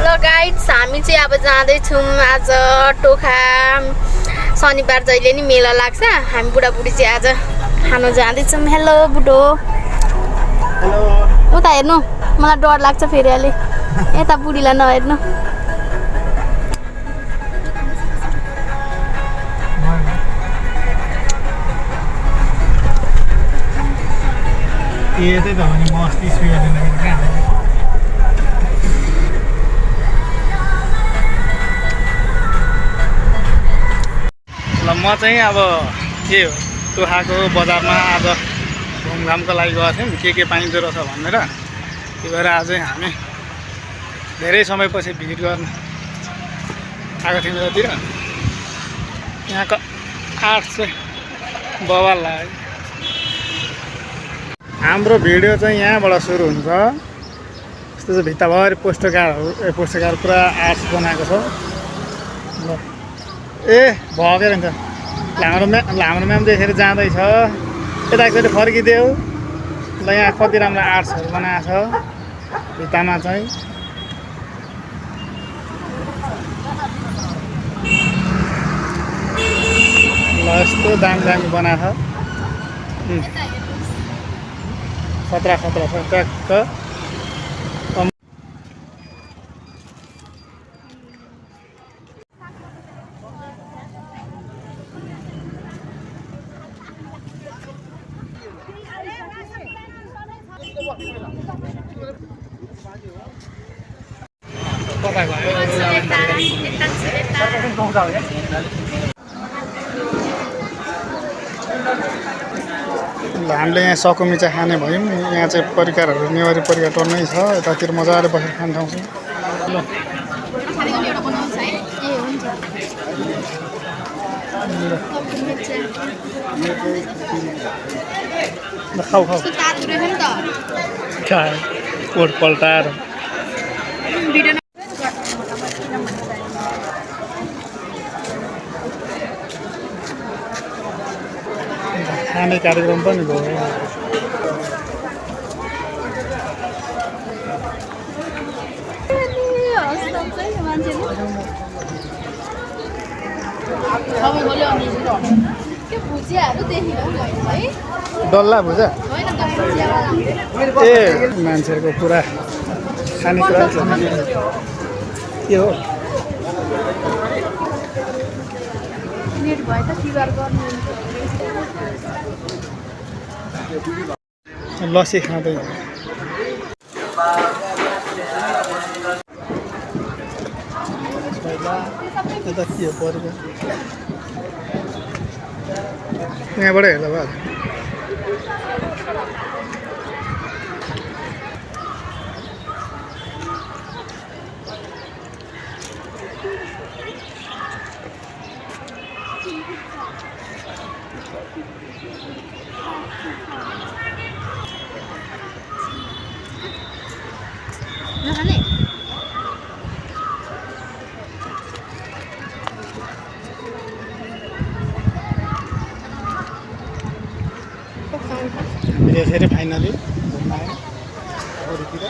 Hello guides, हामी चाहिँ अब जाँदैछौँ आज टोखा। शनिबार जहिले नि मेला लाग्छ। हामी बुढाबुढी चाहिँ आज खान जाँदैछौँ। हेलो बुढो। हेलो। उता हेर्नु, मलाई डर लाग्छ फेरि अलि। यता बुढीलाई नहेर्नु। ये त्यही त हो नि, म अस्ति स्विजरल्यान्ड कहाँ ल म चाहिँ अब के हो टोखाको बजारमा आज घुमघामको लागि गएको थियौँ, के पाइँदो रहेछ भनेर। त्यही भएर आज हामी धेरै समयपछि भिजिट गर्न आएको थियौँ यतातिर। यहाँको आर्ट चाहिँ बवाल लाग्यो। हाम्रो भिडियो चाहिँ यहाँबाट सुरु हुन्छ। यस्तो चाहिँ भित्ताभरि पोस्टरकार पुरा आर्ट्स बनाएको छ। ल ए भएकै हुन्छ। हाम्रो म्याम चाहिँ यसरी जाँदैछ, यता एकचोटि फर्किदेऊ। ल यहाँ कति राम्रो आर्ट्सहरू बनाएको छ भित्तामा चाहिँ। ल यस्तो दामी दामी बनाएको छ। खतरा खतरा छ ट्याक्क। हामीले यहाँ सकुमिचा खाने भयौँ। यहाँ चाहिँ परिकारहरू नेवारी परिकार टन्नै छ। यतातिर मजाले बसेर खाने ठाउँ छ। ल खाऊ खाऊ कोट पल्टाएर खाने कार्यक्रम पनि भयो। डल्ला भुजा ए मान्छेहरूको पुरा खानेकुरा के हो। लस्सी खाँदै यता के हो परेको यहाँबाट हेर्दा भयो। हामीले यसरी फाइनली घुम्न आयौँ अरूतिर।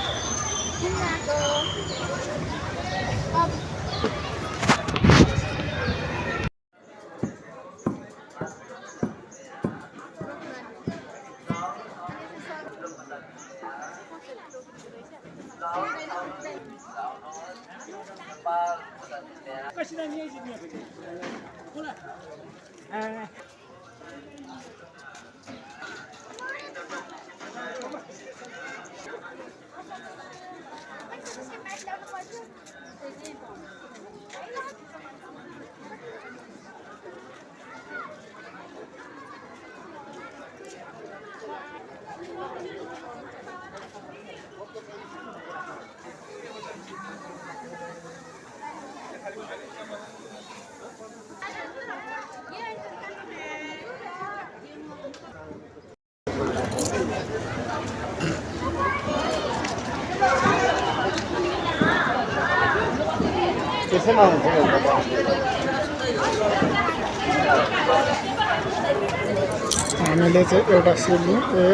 हामीले चाहिँ एउटा सिल्नु ए